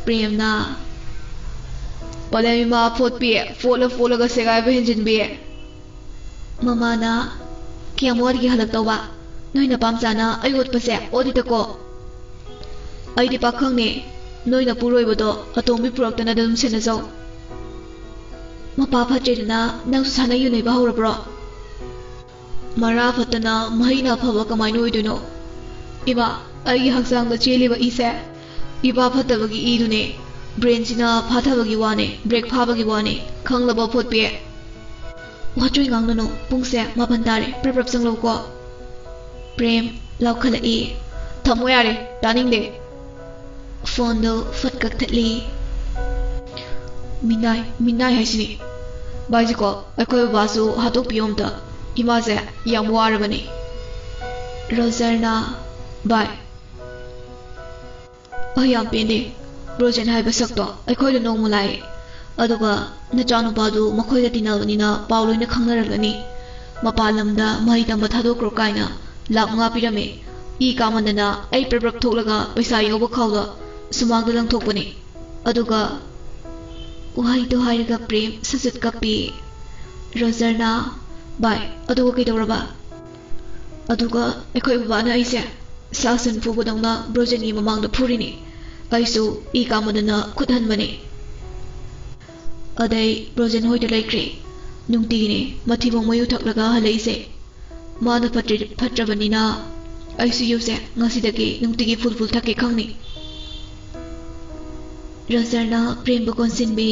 ꯄ꯭ꯔꯦꯝꯅ, "ꯄꯂꯦꯝ ꯏꯃꯥ ꯐꯣꯠꯄꯤ, ꯐꯣꯠꯂ ꯐꯣꯠꯂꯒ ꯁꯦꯒꯥꯏꯕ ꯍꯦꯟꯖꯤꯟꯕꯤ"꯫ ꯃꯃꯥꯅ, "ꯀꯌꯥꯝ ꯋꯥꯠꯂꯤꯒꯦ ꯍꯜꯂꯛꯇꯧꯕ? ꯅꯣꯏ ꯅꯄꯥꯝꯆꯥꯅ ꯑꯩ ꯑꯣꯠꯄꯁꯦ ꯑꯣꯠꯂꯤꯗꯀꯣ꯫ ꯑꯩꯗꯤ ꯄꯥꯈꯪꯅꯦ, ꯅꯣꯏ ꯅꯄꯨꯔꯣꯏꯕꯗꯣ ꯑꯇꯣꯝꯕꯤ ꯄꯨꯔꯛꯇꯅ ꯑꯗꯨꯝ ꯁꯦꯟꯅꯖꯧ꯫ ꯃꯄꯥ ꯐꯠꯇ꯭ꯔꯦꯗꯅ ꯅꯪꯁꯨ ꯁꯥꯟꯅ ꯌꯨꯅꯩꯕ ꯍꯧꯔꯕ꯭ꯔꯣ?" "ꯃꯔꯥ ꯐꯠꯇꯅ ꯃꯍꯩꯅ ꯑꯐꯕ ꯀꯃꯥꯏꯅ ꯑꯣꯏꯗꯣꯏꯅꯣ? ꯏꯃꯥ, ꯑꯩꯒꯤ ꯍꯛꯆꯥꯡꯗ ꯆꯦꯜꯂꯤꯕ ꯏꯁꯦ ꯏꯄꯥ ꯐꯠꯇꯕꯒꯤ ꯏꯗꯨꯅꯦ꯫ Brainꯁꯤꯅ ꯐꯥꯊꯕꯒꯤ ꯋꯥꯅꯦ, brake ꯐꯥꯕꯒꯤ ꯋꯥꯅꯦ꯫ ꯈꯪꯂꯕ ꯐꯣꯠꯄꯤ?" "ꯋꯥꯆꯣꯏ ꯉꯥꯡꯅꯅꯨ, ꯄꯨꯡꯁꯦ ꯃꯥꯄꯟ ꯇꯥꯔꯦ, ꯄ꯭ꯔꯞ ꯄ꯭ꯔꯞ ꯆꯪꯂꯧꯀꯣ"꯫ ꯄ꯭ꯔꯦꯝ ꯂꯥꯎꯈꯠꯂꯛꯏ꯫ "ꯊꯝꯃꯣ ꯌꯥꯔꯦ, ꯇꯥꯅꯤꯡꯗꯦ"꯫ Phoneꯗꯨ ꯐꯠ ꯀꯛꯊꯠꯂꯤ꯫ "ꯃꯤꯅꯥꯏ, ꯃꯤꯅꯥꯏ ꯍꯥꯏꯁꯤꯅꯤ꯫ ꯚꯥꯏꯖꯤꯀꯣ, ꯑꯩꯈꯣꯏ ꯕꯕꯥꯁꯨ ꯍꯥꯠꯇꯣꯛꯄꯤꯌꯣ ꯑꯝꯇ꯫ ꯏꯃꯥꯁꯦ ꯌꯥꯝ ꯋꯥꯔꯕꯅꯤ"꯫ ꯔꯣꯖꯔꯅ, "ꯚꯥꯏ, ꯑꯩ ꯌꯥꯝ ꯄꯦꯟꯗꯦ꯫ ꯕ꯭ꯔꯣꯖꯦꯟ ꯍꯥꯏꯕ ꯁꯛꯇꯣ ꯑꯩꯈꯣꯏꯗ ꯅꯣꯡꯃ ꯂꯥꯛꯑꯦ꯫ ꯑꯗꯨꯒ ꯅꯆꯥꯅꯨꯄꯥꯗꯨ ꯃꯈꯣꯏꯒ ꯇꯤꯟꯅꯕꯅꯤꯅ ꯄꯥꯎ ꯂꯣꯏꯅ ꯈꯪꯅꯔꯝꯒꯅꯤ꯫ ꯃꯄꯥꯟ ꯂꯝꯗ ꯃꯍꯩ ꯇꯝꯕ ꯊꯥꯗꯣꯛꯈ꯭ꯔꯣ ꯀꯥꯏꯅ ꯂꯥꯛ ꯃꯉꯥ ꯄꯤꯔꯝꯃꯦ꯫ ꯏ ꯀꯥꯃꯟꯗꯅ ꯑꯩ ꯄ꯭ꯔꯞ ꯄ꯭ꯔꯞ ꯊꯣꯛꯂꯒ ꯄꯩꯁꯥ ꯌꯥꯎꯕ ꯈꯥꯎꯗꯣ ꯁꯨꯃꯥꯡꯗ ꯂꯪꯊꯣꯛꯄꯅꯤ"꯫ ꯑꯗꯨꯒ ꯋꯥꯍꯩꯗꯣ ꯍꯥꯏꯔꯒ ꯄ꯭ꯔꯦꯝ ꯁꯠ ꯁꯠ ꯀꯞꯄꯤ꯫ ꯔꯣꯖꯔꯅ, "ꯚꯥꯏ, ꯑꯗꯨꯒ ꯀꯩꯗꯧꯔꯕ?" "ꯑꯗꯨꯒ ꯑꯩꯈꯣꯏ ꯕꯕꯥꯅ ꯑꯩꯁꯦ ꯁꯥ ꯁꯟ ꯐꯨꯕꯗꯧꯅ ꯕ꯭ꯔꯣꯖꯦꯟꯒꯤ ꯃꯃꯥꯡꯗ ꯐꯨꯔꯤꯅꯤ꯫ ꯑꯩꯁꯨ ꯏ ꯀꯥꯃꯟꯗꯅ ꯈꯨꯠ ꯍꯟꯕꯅꯤ꯫ ꯑꯗꯩ ꯕ꯭ꯔꯣꯖꯦꯟ ꯍꯣꯏꯗ ꯂꯩꯈ꯭ꯔꯦ꯫ ꯅꯨꯡꯇꯤꯒꯤꯅꯤ ꯃꯊꯤꯕꯣꯡ ꯃꯌꯨ ꯊꯛꯂꯒ ꯍꯜꯂꯛꯏꯁꯦ꯫ ꯃꯥꯅ ꯐꯠꯇ꯭ꯔꯤ-, ꯐꯠꯇ꯭ꯔꯕꯅꯤꯅ ꯑꯩꯁꯨ ꯌꯨꯁꯦ ꯉꯁꯤꯗꯒꯤ ꯅꯨꯡꯇꯤꯒꯤ ꯐꯨꯜ ꯐꯨꯜ ꯊꯛꯀꯦ ꯈꯪꯅꯤ꯫" ꯔꯣꯖꯔꯅ ꯄ꯭ꯔꯦꯝꯕꯨ ꯀꯣꯟꯁꯤꯟꯕꯤ꯫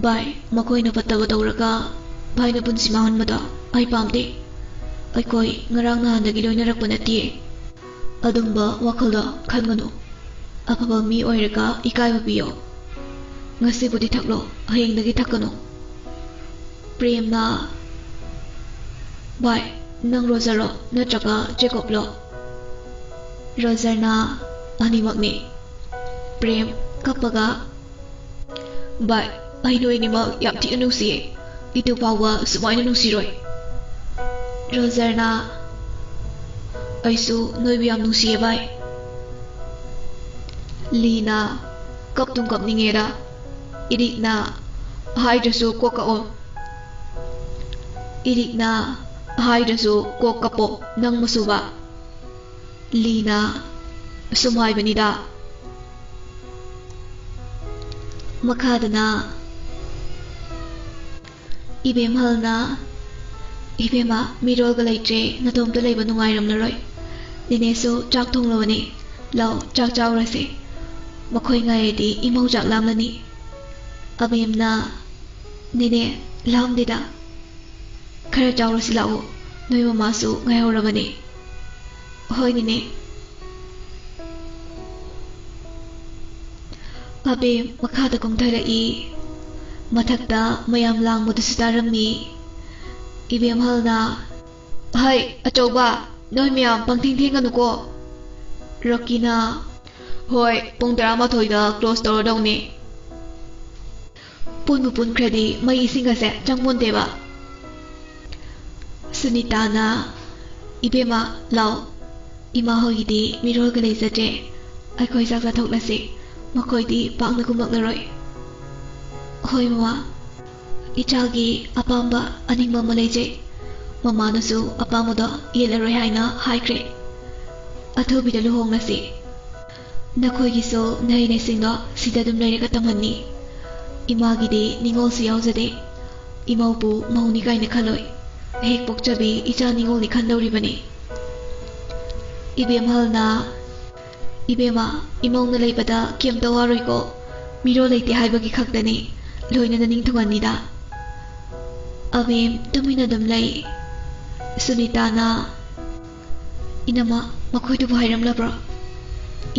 "ꯚꯥꯏ, ꯃꯈꯣꯏꯅ ꯐꯠꯇꯕ ꯇꯧꯔꯒ ꯚꯥꯏꯅ ꯄꯨꯟꯁꯤ ꯃꯥꯡꯍꯟꯕꯗꯣ ꯑꯩ ꯄꯥꯝꯗꯦ꯫ ꯑꯩꯈꯣꯏ ꯉꯔꯥꯡ ꯅꯍꯥꯟꯗꯒꯤ ꯂꯣꯏꯅꯔꯛꯄ ꯅꯠꯇꯦ꯫ ꯑꯗꯨꯝꯕ ꯋꯥꯈꯜꯗꯣ ꯈꯟꯒꯅꯨ꯫ ꯑꯐꯕ ꯃꯤ ꯑꯣꯏꯔꯒ ꯏꯀꯥꯏꯕ ꯄꯤꯌꯣ꯫ ꯉꯁꯤꯕꯨꯗꯤ ꯊꯛꯂꯣ, ꯍꯌꯦꯡꯗꯒꯤ ꯊꯛꯀꯅꯨ꯫" ꯄ꯭ꯔꯦꯝꯅ, "ꯚꯥꯏ, ꯅꯪ ꯔꯣꯖꯔꯣ ꯅꯠꯇ꯭ꯔꯒ ꯖꯦꯀꯣꯕꯂꯣ?" ꯔꯣꯖꯔꯅ, "ꯑꯅꯤꯃꯛꯅꯤ꯫" ꯄ꯭ꯔꯦꯝ, ꯀꯞꯄꯒ, "ꯚꯥꯏ, ꯑꯩ ꯅꯣꯏ ꯑꯅꯤꯃꯛ ꯌꯥꯝ ꯊꯤꯅ ꯅꯨꯡꯁꯤꯌꯦ꯫ ꯏꯇꯨ ꯐꯥꯎꯕ ꯁꯨꯃꯥꯏꯅ ꯅꯨꯡꯁꯤꯔꯣꯏ꯫" ꯔꯣꯖꯔꯅ, "ꯑꯩꯁꯨ ꯅꯣꯏꯕꯨ ꯌꯥꯝ ꯅꯨꯡꯁꯤꯌꯦ ꯚꯥꯏ꯫" ꯂꯤꯅ, "ꯀꯞꯇꯨꯝ ꯀꯞꯅꯤꯡꯉꯦꯗ꯫ ꯏꯔꯤꯛꯅ ꯍꯥꯏꯗ꯭ꯔꯁꯨ ꯀꯣꯛ ꯀꯛꯑꯣ꯫ ꯏꯔꯤꯛꯅ ꯍꯥꯏꯗ꯭ꯔꯁꯨ ꯀꯣꯛ ꯀꯞꯄꯣ, ꯅꯪ ꯃꯁꯨꯕ꯫" ꯂꯤꯅ ꯁꯨꯝ ꯍꯥꯏꯕꯅꯤꯗ꯫ ꯃꯈꯥꯗꯅ ꯏꯕꯦꯝꯍꯜꯅ, "ꯏꯕꯦꯝꯃ, ꯃꯤꯔꯣꯜꯒ ꯂꯩꯇ꯭ꯔꯦ, ꯅꯇꯣꯝꯇ ꯂꯩꯕ ꯅꯨꯡꯉꯥꯏꯔꯝꯂꯔꯣꯏ꯫ ꯅꯦꯅꯦꯁꯨ ꯆꯥꯛ ꯊꯣꯡꯂꯕꯅꯤ꯫ ꯂꯥꯎ, ꯆꯥꯛ ꯆꯥꯎꯔꯁꯦ꯫ ꯃꯈꯣꯏ ꯉꯥꯏꯔꯗꯤ ꯏꯃꯧ ꯆꯥꯛ ꯂꯥꯝꯂꯅꯤ꯫" ꯑꯕꯦꯝꯅ, "ꯅꯦꯅꯦ, ꯂꯥꯝꯗꯦꯗ꯫ ꯈꯔ ꯆꯥꯎꯔꯁꯤ ꯂꯥꯛꯑꯣ, ꯅꯣꯏ ꯃꯃꯥꯁꯨ ꯉꯥꯏꯍꯧꯔꯕꯅꯤ꯫" "ꯍꯣꯏ ꯅꯦꯅꯦ꯫" ꯑꯕꯦꯝ ꯃꯈꯥꯗ ꯀꯨꯝꯊꯔꯛꯏ꯫ ꯃꯊꯛꯇ ꯃꯌꯥꯝ ꯂꯥꯡꯕꯗꯨꯁꯨ ꯇꯥꯔꯝꯃꯤ꯫ ꯏꯕꯦꯝꯍꯜꯅ, "ꯍꯩ, ꯑꯆꯧꯕ, ꯅꯣꯏ ꯃꯌꯥꯝ ꯄꯪꯊꯦꯡ ꯊꯦꯡꯒꯅꯨꯀꯣ꯫" ꯔꯣꯀꯤꯅ, "ꯍꯣꯏ, ꯄꯨꯡ ꯇꯔꯥꯃꯥꯊꯣꯏꯗ ꯀ꯭ꯂꯣꯁ ꯇꯧꯔꯗꯧꯅꯦ꯫ ꯄꯨꯟꯕꯨ ꯄꯨꯟꯈ꯭ꯔꯗꯤ ꯃꯩ ꯏꯁꯤꯡꯒꯁꯦ ꯆꯪꯄꯣꯟꯇꯦꯕ꯫" ꯁꯨꯅꯤꯇꯥꯅ, "ꯏꯕꯦꯝꯃ, ꯂꯥꯎ, ꯏꯃꯥ ꯍꯣꯏꯒꯤꯗꯤ ꯃꯤꯔꯣꯜꯒ ꯂꯩꯖꯗ꯭ꯔꯦ꯫ ꯑꯩꯈꯣꯏ ꯆꯥꯛ ꯆꯥꯊꯣꯛꯂꯁꯤ꯫ ꯃꯈꯣꯏꯗꯤ ꯄꯥꯛꯅ ꯀꯨꯝꯂꯛꯂꯔꯣꯏ꯫ ꯍꯣꯏ, ꯃꯃꯥ꯫ ꯏꯆꯥꯒꯤ ꯑꯄꯥꯝꯕ ꯑꯅꯤꯡꯕ ꯑꯃ ꯂꯩꯖꯩ꯫ ꯃꯃꯥꯅꯁꯨ ꯑꯄꯥꯝꯕꯗꯣ ꯌꯦꯜꯂꯔꯣꯏ ꯍꯥꯏꯅ ꯍꯥꯏꯈ꯭ꯔꯦ꯫ ꯑꯊꯨꯕꯤꯗ ꯂꯨꯍꯣꯡꯂꯁꯤ꯫ ꯅꯈꯣꯏꯒꯤꯁꯨ ꯅꯍꯩ ꯅꯁꯤꯡꯗꯣ ꯁꯤꯗ ꯑꯗꯨꯝ ꯂꯩꯔꯒ ꯇꯝꯍꯟꯅꯤ꯫ ꯏꯃꯥꯒꯤꯗꯤ ꯅꯤꯡꯉꯣꯜꯁꯨ ꯌꯥꯎꯖꯗꯦ꯫ ꯏꯃꯧꯕꯨ ꯃꯧꯅꯤ ꯀꯥꯏꯅ ꯈꯜꯂꯣꯏ꯫ ꯍꯦꯛ ꯄꯣꯛꯆꯕꯤ ꯏꯆꯥ ꯅꯤꯡꯉꯣꯜꯅꯤ ꯈꯟꯗꯧꯔꯤꯕꯅꯤ꯫ ꯏꯕꯦꯝꯍꯜꯅ, "ꯏꯕꯦꯝꯃ, ꯏꯃꯧꯅ ꯂꯩꯕꯗ ꯀꯩꯝꯇ ꯋꯥꯔꯣꯏꯀꯣ꯫ ꯃꯤꯔꯣꯜ ꯂꯩꯇꯦ ꯍꯥꯏꯕꯒꯤ ꯈꯛꯇꯅꯤ꯫ ꯂꯣꯏꯅ ꯅꯅꯤꯡ ꯊꯨꯡꯍꯟꯅꯤꯗ꯫" ꯑꯕꯦꯝ ꯇꯨꯃꯤꯟꯅ ꯑꯗꯨꯝ ꯂꯩ꯫ ꯁꯨꯅꯤꯇꯥꯅ, "ꯏꯅꯝꯃ, ꯃꯈꯣꯏꯗꯨꯕꯨ ꯍꯥꯏꯔꯝꯂꯕ꯭ꯔꯣ?"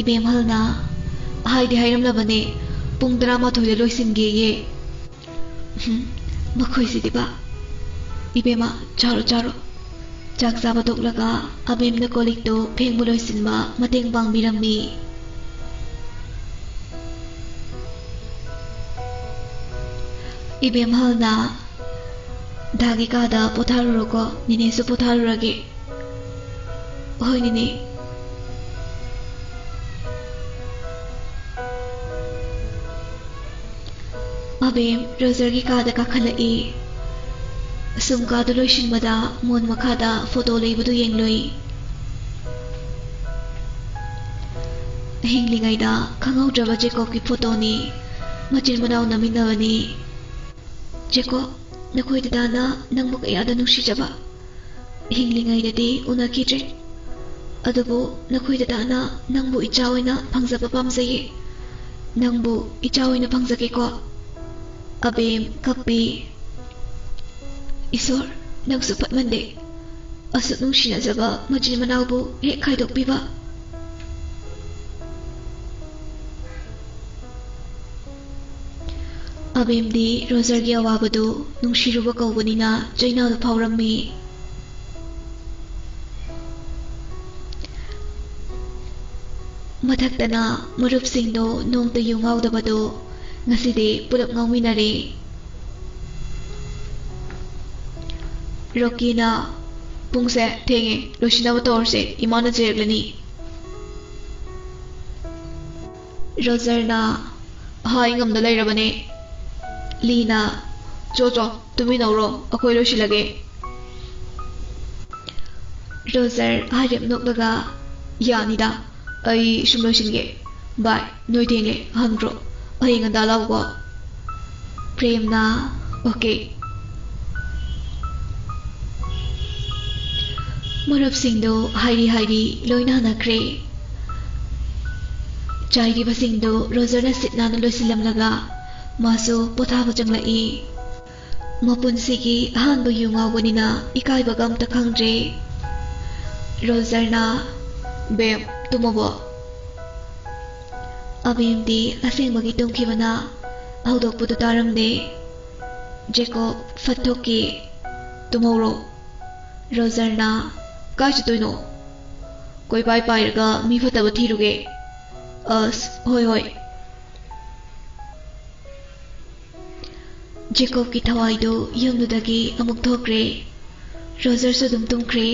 ꯏꯕꯦꯝꯍꯜꯅ, "ꯍꯥꯏꯗꯤ ꯍꯥꯏꯔꯝꯂꯕꯅꯦ, ꯄꯨꯡ ꯇꯔꯥꯃꯥꯊꯣꯏꯗ ꯂꯣꯏꯁꯤꯟꯒꯦꯌꯦ꯫" "ꯎꯝ, ꯃꯈꯣꯏꯁꯤꯗꯤꯕ꯫" "ꯏꯕꯦꯝꯃ, ꯆꯥꯔꯣ, ꯆꯥꯔꯣ꯫" ꯆꯥꯛ ꯆꯥꯕ ꯇꯣꯛꯂꯒ ꯑꯕꯦꯝꯅ ꯀꯣꯜ ꯂꯤꯛꯇꯨ ꯐꯦꯡꯕ ꯂꯣꯏꯁꯤꯟꯕ ꯃꯇꯦꯡ ꯄꯥꯡꯕꯤꯔꯝꯃꯤ꯫ ꯏꯕꯦꯝꯍꯜꯅ, "ꯗꯥꯒꯤ ꯀꯥꯗ ꯄꯣꯊꯥꯔꯨꯔꯣꯀꯣ, ꯅꯦꯅꯦꯁꯨ ꯄꯣꯊꯥꯔꯨꯔꯒꯦ꯫" "ꯍꯣꯏ, ꯅꯦꯅꯦ꯫" ꯑꯕꯦꯝ ꯔꯣꯖꯔꯒꯤ ꯀꯥꯗ ꯀꯥꯈꯠꯂꯛꯏ꯫ ꯁꯨꯝ ꯀꯥꯗꯨ ꯂꯣꯏꯁꯤꯟꯕꯗ ꯃꯣꯟ ꯃꯈꯥꯗ ꯐꯣꯇꯣ ꯂꯩꯕꯗꯨ ꯌꯦꯡꯂꯨꯏ꯫ ꯍꯤꯡꯂꯤꯉꯩꯗ ꯈꯪꯍꯧꯗ꯭ꯔꯕ ꯖꯦꯀꯣꯕꯀꯤ ꯐꯣꯇꯣꯅꯤ꯫ ꯃꯆꯤꯟ ꯃꯅꯥꯎ ꯅꯝꯃꯤꯟꯅꯕꯅꯤ꯫ "ꯖꯦꯀꯣꯕ, ꯅꯈꯣꯏ ꯗꯗꯥꯅ ꯅꯪꯕꯨ ꯀꯌꯥꯗ ꯅꯨꯡꯁꯤꯖꯕ꯫ ꯍꯤꯡꯂꯤꯉꯩꯗꯗꯤ ꯎꯅꯈꯤꯗ꯭ꯔꯦ꯫ ꯑꯗꯨꯕꯨ ꯅꯈꯣꯏ ꯗꯗꯥꯅ ꯅꯪꯕꯨ ꯏꯆꯥ ꯑꯣꯏꯅ ꯐꯪꯖꯕ ꯄꯥꯝꯖꯩꯌꯦ꯫ ꯅꯪꯕꯨ ꯏꯆꯥ ꯑꯣꯏꯅ ꯐꯪꯖꯒꯦꯀꯣ꯫" ꯑꯕꯦꯝ ꯀꯞꯄꯤ꯫ "ꯏꯁꯣꯔ, ꯅꯪꯁꯨ ꯐꯠꯃꯟꯗꯦ꯫ ꯑꯁꯨꯛ ꯅꯨꯡꯁꯤꯅꯖꯕ ꯃꯆꯤꯟ ꯃꯅꯥꯎꯕꯨ ꯍꯦꯛ ꯈꯥꯏꯗꯣꯛꯄꯤꯕ꯫" ꯑꯕꯦꯝꯗꯤ ꯔꯣꯖꯔꯒꯤ ꯑꯋꯥꯕꯗꯨ ꯅꯨꯡꯁꯤꯔꯨꯕ ꯀꯧꯕꯅꯤꯅ ꯆꯩꯅꯥꯗꯨ ꯐꯥꯎꯔꯝꯃꯤ꯫ ꯃꯊꯛꯇꯅ ꯃꯔꯨꯞꯁꯤꯡꯗꯣ ꯅꯣꯡꯇ ꯌꯨ ꯉꯥꯎꯗꯕꯗꯣ ꯉꯁꯤꯗꯤ ꯄꯨꯂꯞ ꯉꯥꯎꯃꯤꯟꯅꯔꯦ꯫ ꯔꯣꯀꯤꯅ, "ꯄꯨꯡꯁꯦ ꯊꯦꯡꯉꯦ, ꯂꯣꯏꯁꯤꯟꯅꯕ ꯇꯧꯔꯁꯦ, ꯏꯃꯥꯅ ꯆꯩꯔꯛꯂꯅꯤ꯫" ꯔꯣꯖꯔꯅ ꯍꯥꯏ ꯉꯝꯗ ꯂꯩꯔꯕꯅꯦ꯫ ꯂꯤꯅ, "ꯆꯣ ꯆꯣ, ꯇꯨꯃꯤꯟꯅꯧꯔꯣ, ꯑꯩꯈꯣꯏ ꯂꯣꯏꯁꯤꯜꯂꯒꯦ"꯫ ꯔꯣꯖꯔ ꯍꯥꯏꯔꯞ ꯅꯣꯛꯂꯒ, "ꯌꯥꯅꯤꯗ, ꯑꯩ ꯁꯨꯝ ꯂꯣꯏꯁꯤꯟꯒꯦ꯫ ꯕꯥꯏ, ꯅꯣꯏ ꯊꯦꯡꯂꯦ, ꯍꯟꯈ꯭ꯔꯣ꯫ ꯍꯌꯦꯡ ꯉꯟꯇꯥ ꯂꯥꯛꯎꯀꯣ"꯫ ꯄ꯭ꯔꯦꯝꯅ, "ꯑꯣꯀꯦ"꯫ ꯃꯔꯨꯞꯁꯤꯡꯗꯨ ꯍꯥꯏꯔꯤ ꯍꯥꯏꯔꯤ ꯂꯣꯏꯅ ꯍꯟꯅꯈ꯭ꯔꯦ꯫ ꯆꯥꯏꯔꯤꯕꯁꯤꯡꯗꯨ ꯔꯣꯖꯔꯅ ꯁꯤꯠ ꯅꯥꯟꯅ ꯂꯣꯏꯁꯤꯜꯂꯝꯂꯒ ꯃꯥꯁꯨ ꯄꯣꯊꯥꯕ ꯆꯪꯂꯛꯏ꯫ ꯃꯄꯨꯟꯁꯤꯒꯤ ꯑꯍꯥꯟꯕ ꯌꯨ ꯉꯥꯎꯕꯅꯤꯅ ꯏꯀꯥꯏꯕꯒ ꯑꯝꯇ ꯈꯪꯗ꯭ꯔꯦ꯫ ꯔꯣꯖꯔꯅ, "ꯕꯦꯝ, ꯇꯨꯝꯃꯕꯣ?" ꯑꯕꯦꯝꯗꯤ ꯑꯁꯦꯡꯕꯒꯤ ꯇꯨꯝꯈꯤꯕꯅ ꯍꯧꯗꯣꯛꯄꯗꯨ ꯇꯥꯔꯝꯗꯦ꯫ ꯖꯦꯀꯣꯕ ꯐꯠ ꯊꯣꯛꯈꯤ꯫ "ꯇꯨꯝꯍꯧꯔꯣ"꯫ ꯔꯣꯖꯔꯅ, "ꯀꯥꯏ ꯆꯠꯇꯣꯏꯅꯣ?" "ꯀꯣꯏꯄꯥꯏ ꯄꯥꯏꯔꯒ ꯃꯤ ꯐꯠꯇꯕ ꯊꯤꯔꯨꯒꯦ"꯫ "ꯑꯁ, ꯍꯣꯏ ꯍꯣꯏ"꯫ ꯖꯦꯀꯣꯕꯀꯤ ꯊꯋꯥꯏꯗꯨ ꯌꯨꯝꯗꯨꯗꯒꯤ ꯑꯃꯨꯛ ꯊꯣꯛꯈ꯭ꯔꯦ꯫ ꯔꯣꯖꯔꯁꯨ ꯑꯗꯨꯝ ꯇꯨꯝꯈ꯭ꯔꯦ꯫